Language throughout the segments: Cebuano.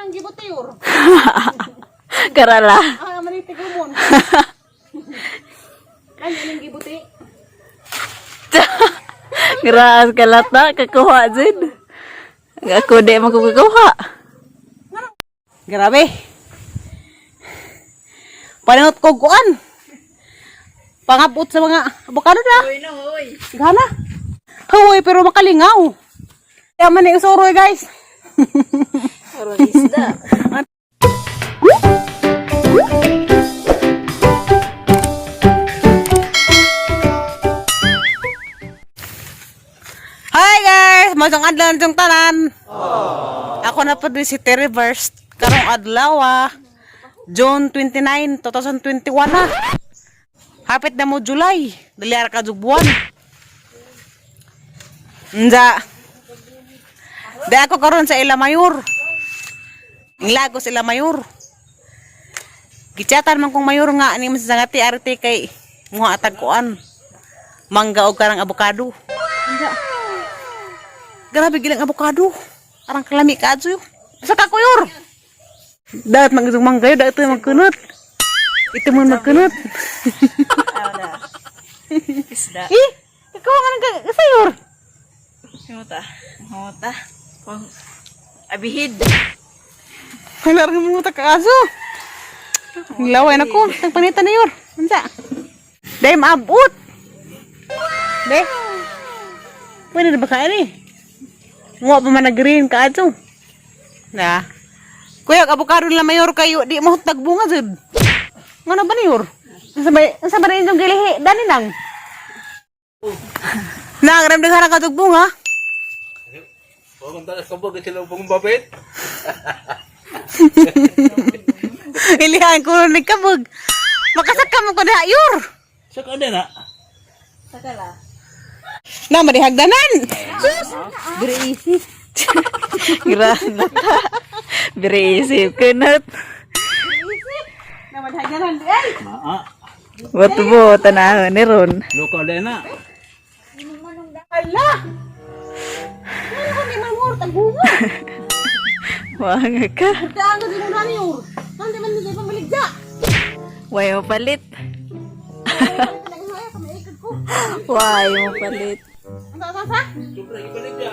Nang gibuti yor. Karala. Ah, maniti kumon. Kan nang gibuti. Graas kalata kakuha jud. Ako di man ko kakuha. Grabe. Panangot ko kuan. Pangabot sa mga abokado na. Gana. Hoy, pero makalingaw. Kaya man na usuroy, guys. Isda. Hi guys! Masang adlaw ng tanan. Ako na po din si Terry Verse. Karong adlaw ah. June 29, 2021 na. Hapit na mo July. Dali ara ka jug buwan. Nja. Di ako karon sa Ila Mayor. Ang Lagos Ila Mayor. Gichatan man kong mayor nga ani man sa sangati arte kay muha atag kuan. Mangga og karang abokado. Nja. Grabe gilang abokado. Arang kalami ka adyo. Sa kakuyor. Dapat mag mangga yun, dapat magkunot. Ito mo magkunot. Isda. Eh, ikaw nga nag sayor. Himuta. Himuta. Kung abihid. Wala rin mo ta kaaso. Laway na ko, tagpanita na yor. Unsa? Day maabot. Day. Pwede na ba kain eh? Nguwa pa man na green kaadyo. Na. Kuya, abokado nila mayor kayo, di mo tagbunga jud. Ngano ba niyor? Unsa ba unsa ba na inyong gilihi? Dani nang. Na, grab daghan ka bunga. Huwag kang talas kabog, sila pong babit. Ilihan ko ni kabog. Makasaka mo ko na yor. Sa ka na. Na marihagdanan. Sus! Very easy. Graas lata. Very easy. Kunot. Na marihagdanan di ay. Maa. Wato mo, tanahon ni Ron. Luka din na. Ala. Ano ko ni mamor tagbunga. Wanga ka. Daan ka din na niyor. Nandi man ni pamaligya. Way mo palit. Way mo palit. Ang sa sa? Siyempre, ibalik niya.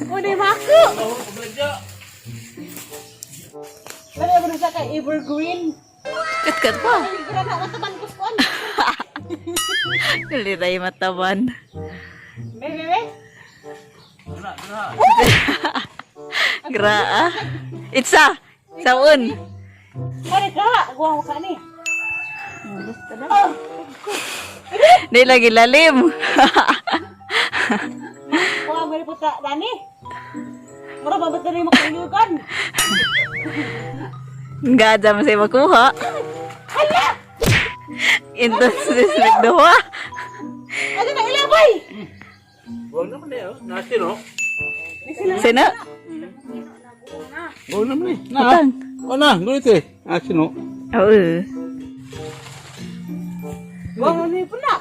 O di mako. Oo, ibalik niya. Ano ba sa kay evergreen? Katkat pa. Ay, grabe mataban ko kuan. Dali mataban. Be be be. Graa. Itsa. Saun. Pare ka, guwa ka ni. Di lagi lalim. Kuha mo rin po ta, Dani. Mura ba ba't na makailugan? Gada mo sa'yo makuha. Hala! Entonces, nagduha. Ano na ilabay? Huwag naman eh, oh. Nasi, no? Sino? Huwag naman eh. Na. O na, gulit eh. Nasi, no? Oo. Guwa mo na po na.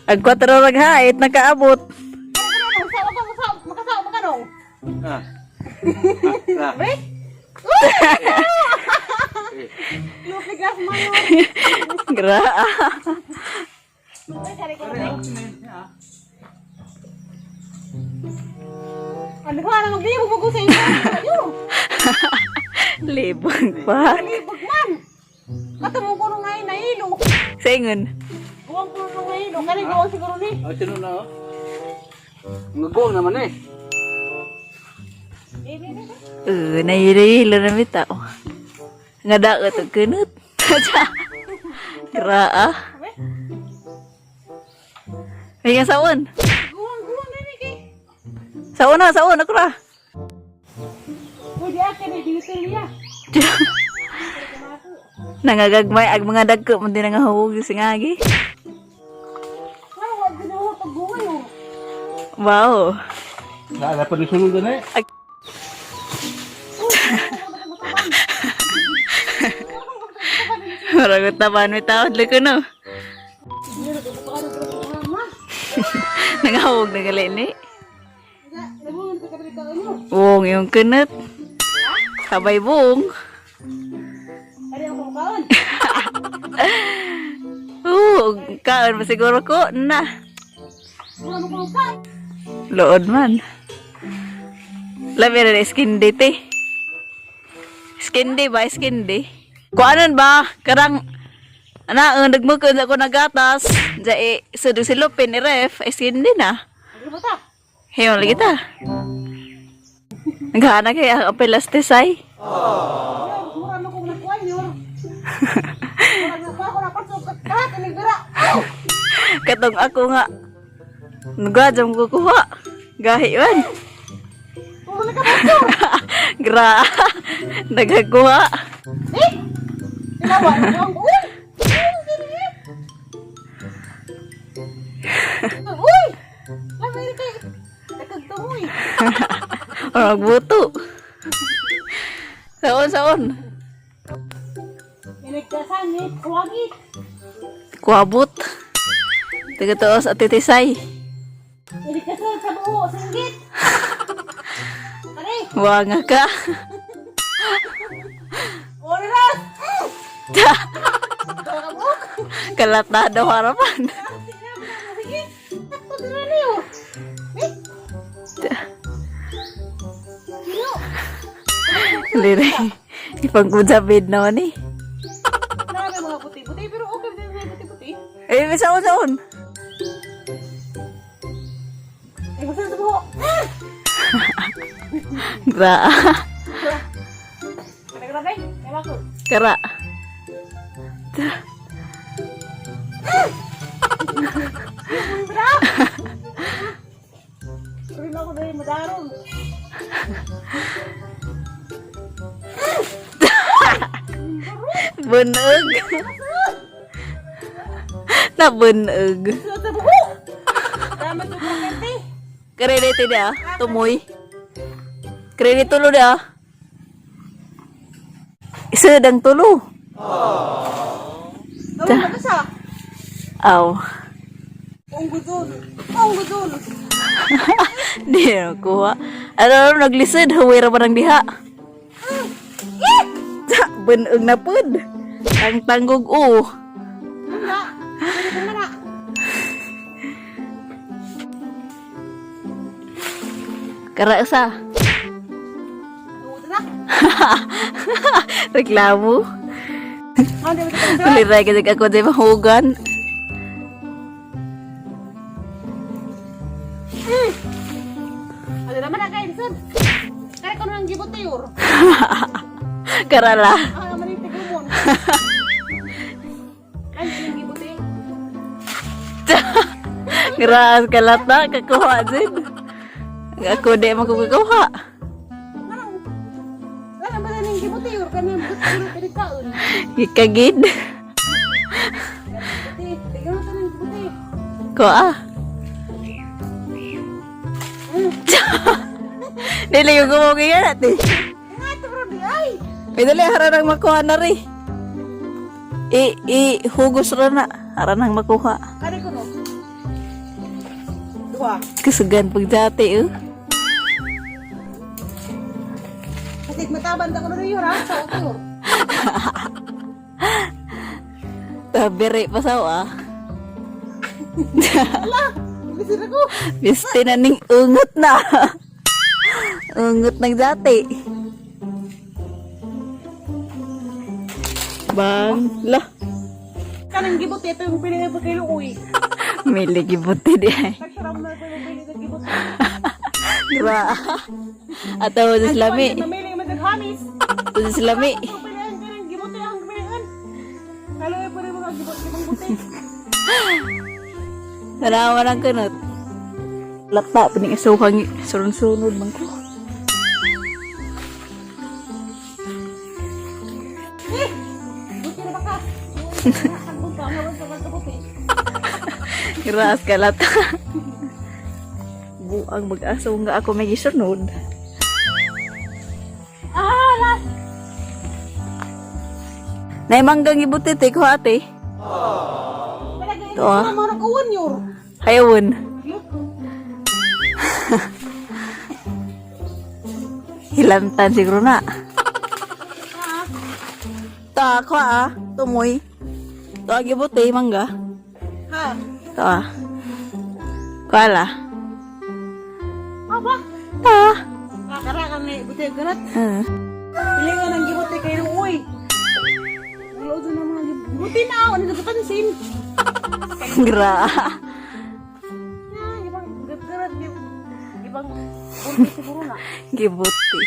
Ang 4 raghait, nakaabot. Makasawa ka, makasawa, makasawa ka nung. Ah. Ah. Be? Lupi gas mo yun. Graa. Ay, sorry ko na. Ano ka na maglibog mo sa inyo? Ayo, Libog pa. libog man. Katamo ko nung ngayon nahilo. Saingon. Guwang ko nung nahilo. Kani guwang siguro ni. Ah, sino na, oh? Nagawang naman eh. Eh, be, be, be. Nahilo na bitaw. Nga daot og kunot. Graa. Be? May nga saon. Guwang, guwang na ni kay. Saon na, saon ako ra. Uy, di akin eh, binutil niya. Nangagagmay ag mga dagko man din nangahawog singagi. Ay, wag ginawa pagbuhay oh. Wow. Wala pa rin sunod na eh. Murag taban may tawad lang ko no. Nangahawog na gali ni. Buong yung kunot. Sabay buong. Ari ang kaon. Oo, kaon pa siguro ko na. Mura mo kong kaon. Lood man. Labi na skin day te. Skin day ba? Skin day. Kuanon ba? Karang ana ang nagmukod ako nagatas. Diya sudong si Lupin ni ref. Skin day na. Ano ba ta? Hayon lagi ta. Naghana kay ang apelastisay. Mura mo kong nakuha yor. Mura nakuha ko na pasok kahat ini bira. Katong ako nga. Nagajam ko kuha. Gahi man. Mura ka ba? Gra. Naghakuha. Eh? Ilawa ang uy. Uy, dili. Uy! Lamay kay nagkagtumoy. O magbuto. Saon, saon. Inagkasangit, kuwagit. Kuabot. Tagatuos at titisay. Inagkasal sa buo, singgit. Pare, Wanga ka. oras. Kalatado harapan. Sige, takto dira niyo. Eh? Lire. Ipangkujabid naman eh. Marami mga puti-puti, pero okay din may puti-puti. Eh, saon, saon. Eh, basta sa buho. Gra. Grabe, ewa ko. Kara. Tuloy ako dahil madarong. Bunog. Nabunog. Sa buho! Dami ito kante. Kredit dia, tumoy. Kredit tulo dia. Isa dang tulo. Gawin mo sa. Aw. Ang gudol. Ang gudol. Di na kuha. Ano naglisod huwi ra parang diha. Ta, Bunog na pud. Ang tanggog o. Wala. Pwede ko na. Kara sa. Tuwad na. Reklamo. Ano di ba ito? Kuliray kasi ako di mahugan. Ano naman ang kain, sir? Kaya ko nang gibot tayo. Karala. Ah, naman yung tigumon. Ay, yung gibot eh. Graas kalata kakuha din. Ako di makukuha. Anong? Wala ba na yung gibot tayo? Kanya yung gibot tayo, pinagkaon. Gikagid. Buti, tignan mo ito ng gibot eh. Kuha. Dili yung gumugay natin. Nga ito bro, di ay! Ay, dali, hararang makuha na rin. I, i, hugos ra na. Hararang makuha. Kari ko no. Duha. Kasugan pag dati, eh. Kasi mataban ta ko na yun ha, sa utur. Tabiri pa sa ah. Ala! Bisin ako! Biste na ning ungot na. Ungot ng dati. Bang, la. Kanang gibot ito yung pinili pa kay Luoy. Mili gibuti di ay. Nagsarap na ko yung pinili sa gibot. Gra. Ataw sa lami. Mamili man naghamis. Sa lami. Ang pilihan ka ng gibot eh, ang pilihan. Kalo eh, pwede mga gibot, gibang buti. Narawa ng kunot. Lata, pining isuhang sunod-sunod man ko. Eh! Buti na baka. Ang ka, ang ka, ang buti. Graas ka lata. Buang mag-aso nga ako may gisunod. Ah, last! Naimanggang ibuti te ko ate. Talaga, Ito, ah. ito na mga nag-uwan yun. Hayawon. Hilantan siguro na. Ta, ko ah. Tumoy. To agi buti, mangga. Ha? To ah. Kuala. Aba? Ta. Kakara kami, buti ganat. Pili nga nang gibuti kayo ng uy. Ang load na mga gibuti na ako, ano pansin? Gra. Ah, ibang ganat, ibang bunti siguro na. Gibuti.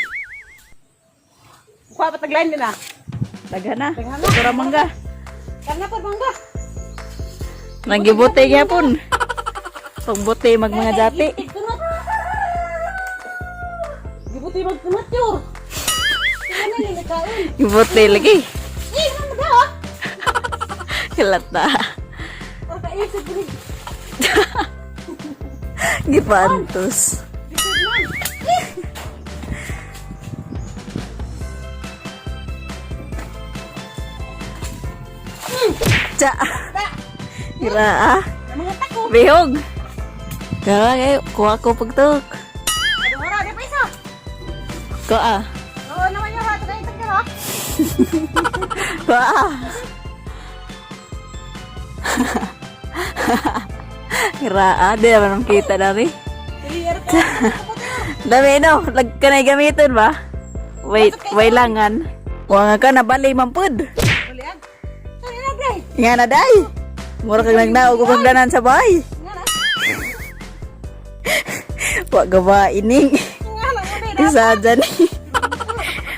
Kuha pa taglain din ah. Daga na. Daga na. Tura mangga. Karna pa mangga. Naggibuti gyapon. Pagbuti mag mga dati. Kunat. Gibuti magkunat yur. Ano yung nakain? Gibuti lagi. Eh, ano ba ah? Hilata. Ang kain sa bulig. Gipantos. Tsa. Gira ah. Ang mga tako. Bihog. Kaya kayo, kuha ko pagtuk. Ano ora, di pa isa. Kuha ah. Oo naman yun, ha. Tagayin tagyan, ha. Kuha ah. Gira ah, di naman makita dari. Clear ka. Dami no, lag kanay gamiton ba? Wait, wailangan. Wa nga ka nabali man pud. Ulian. Sorry na, Gray. Nga na day. Mura kag nagnaog og pagdanan sa bahay. Nga na. Wa gaba ining. Nga na, mo na. Isa dyan eh.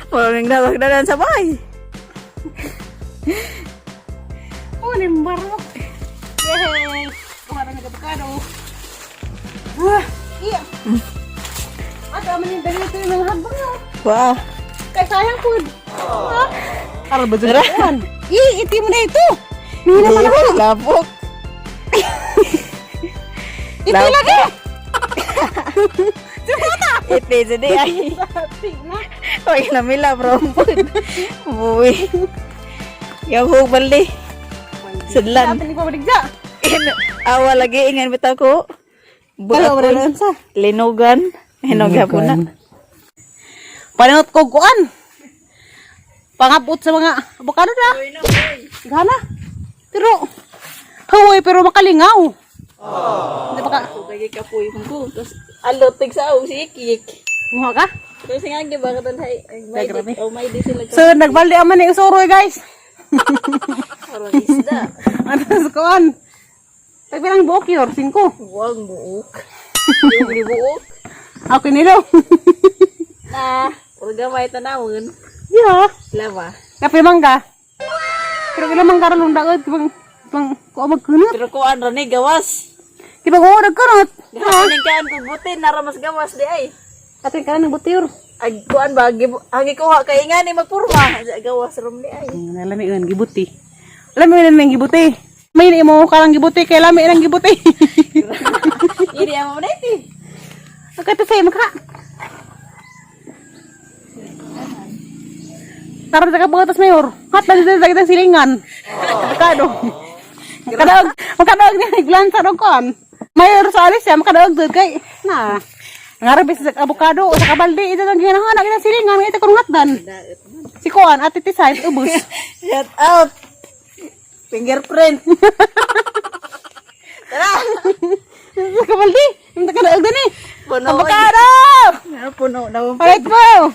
Mura kag nagnaog pagdanan sa bahay. Oh, nimbarok. Yay! Kuha na ng avocado. Ah, iya. At aman yung dali ito yung mga habang no. Wa. Kay sayang food. Ha? Para ba dyan? Ih, iti mo na ito. Nihina pa naman. Lapok. Iti lagi. Iti jadi ay. Iti na. Oy, namila bro. Buwi. Yahoo bali. Sedlan. Dapat ni pabaligya. Awa lagi ingan bitaw ko. Wala, wala lang sa. Linugan. Hinog po na. Panangot ko kuan. Pangabot sa mga avocado na. Gana. Pero huway pero makalingaw. Di ba ka? Kaya kapoy mo ko. Tapos alotig sa aw si Ikik. Muha ka? Kasi nga di ba katon hay may Grabe. oh may di sila So nagbalde aman ni usoroy guys. karon isda. Ano sa kuan? Tagpilang buok yor, 5. Wag buok. Yung di buok. Ako nilo. Na, ug gamay tanawon. Yeah. Lama. Kape mangga. Pero ilang mangga ron nung daot bang bang kuo magkunot. Pero kuan ra ni gawas. Di ba kuo nagkunot? Gahanin kaan kung butin nara mas gawas di ay. Atin ka ng butiyor. Ag kuan ba ang gikuha kay nga ni magpurma. Gawas rom di ay. Lami yun, gibuti. Lami yun ang gibuti. May na mo karang gibuti, kay lami ang gibuti. Ini ang mo neti. Agad sa maka. Tara sa kabukatas mayor. Hat lang sa kitang silingan. Makado. Makadaog, makadaog ni glansa dog kon. Mayor sa alis siya makadaog dud kay na. Ngarabis sa avocado o sa kabalde ito ang ginahanap kita silingan ito kun ngatdan. Si kuan ate tisay ubos. Shout out. Fingerprint. Tara. Sa kabalde, ang kadaog din eh. Puno. Avocado! Puno na mo. Palit mo!